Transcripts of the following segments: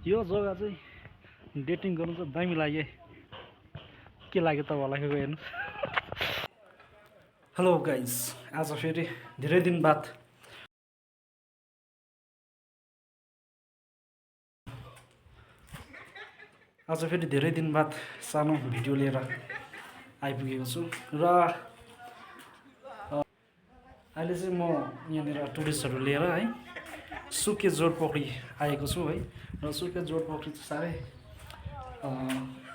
यो जग्गा चाहिँ डेटिङ गर्नु चाहिँ दामी लाग्यो के लाग्यो तपाईँहरूलाई हेर्नु। हेलो गाइस, आज फेरि धेरै दिन बाद सानो भिडियो लिएर आइपुगेको छु र अहिले चाहिँ म यहाँनिर टुरिस्टहरू लिएर है सुके जोरपोखरी आएको छु है। र सुके जोरपोखरी चाहिँ साह्रै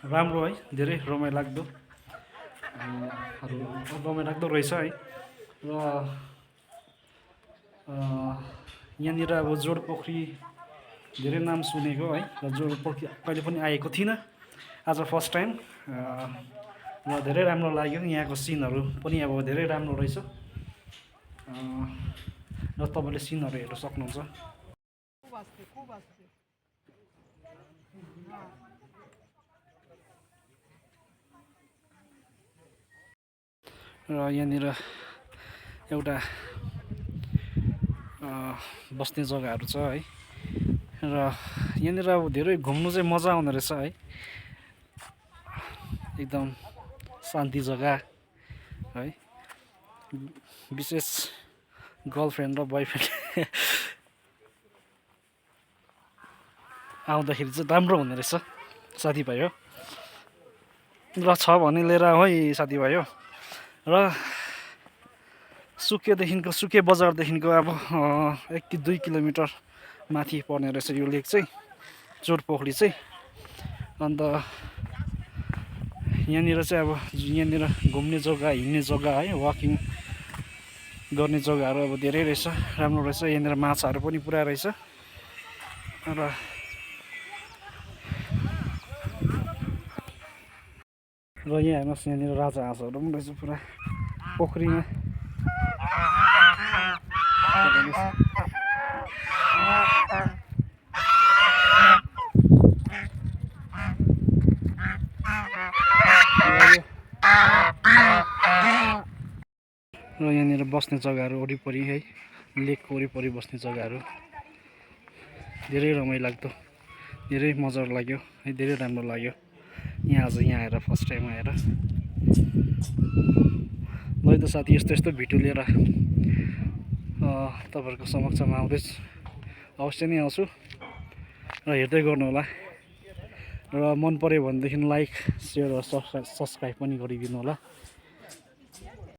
राम्रो है, धेरै रमाइलाग्दो रहेछ है। र यहाँनिर अब जोरपोखरी धेरै नाम सुनेको है, र जोरपोखरी कहिले पनि आएको थिइनँ, आज फर्स्ट टाइम। र धेरै राम्रो लाग्यो, यहाँको सिनहरू पनि अब धेरै राम्रो रहेछ र तपाईँले सिनहरू हेर्न सक्नुहुन्छ। र यहाँनिर एउटा बस्ने जग्गाहरू छ है, र यहाँनिर अब धेरै घुम्नु चाहिँ मजा आउने रहेछ है, एकदम शान्ति जग्गा है। विशेष गर्लफ्रेन्ड र बोयफ्रेन्ड आउँदाखेरि चाहिँ राम्रो हुने रहेछ साथीभाइ हो, र छ भने लिएर आऊ है साथीभाइ हो। र सुके बजारदेखिको अब 1 कि 2 किलोमिटर माथि पर्ने रहेछ यो लेक चाहिँ, जोरपोखरी चाहिँ। अन्त यहाँनिर चाहिँ अब यहाँनिर घुम्ने जग्गा, हिँड्ने जग्गा है, वाकिङ गर्ने जग्गाहरू अब धेरै रहेछ, राम्रो रहेछ। यहाँनिर माछाहरू पनि पुरा रहेछ। र यहाँ हेर्नुहोस्, यहाँनिर राजहाँसहरू पनि रहेछ पुरा पोखरीमा। र यहाँनिर बस्ने जग्गाहरू वरिपरि है, लेकको वरिपरि बस्ने जग्गाहरू धेरै रमाइलाग्दो, धेरै मजा लाग्यो है, धेरै राम्रो लाग्यो आज यहाँ आएर, फर्स्ट टाइम आएर। ल त साथी, यस्तो भिडियो लिएर तपाईँहरूको समक्षमा आउँदैछु, अवश्य नै आउँछु र हेर्दै गर्नु होला। र मन पर्यो भनेदेखि लाइक, सेयर र सब्सक्राइब पनि गरिदिनु होला।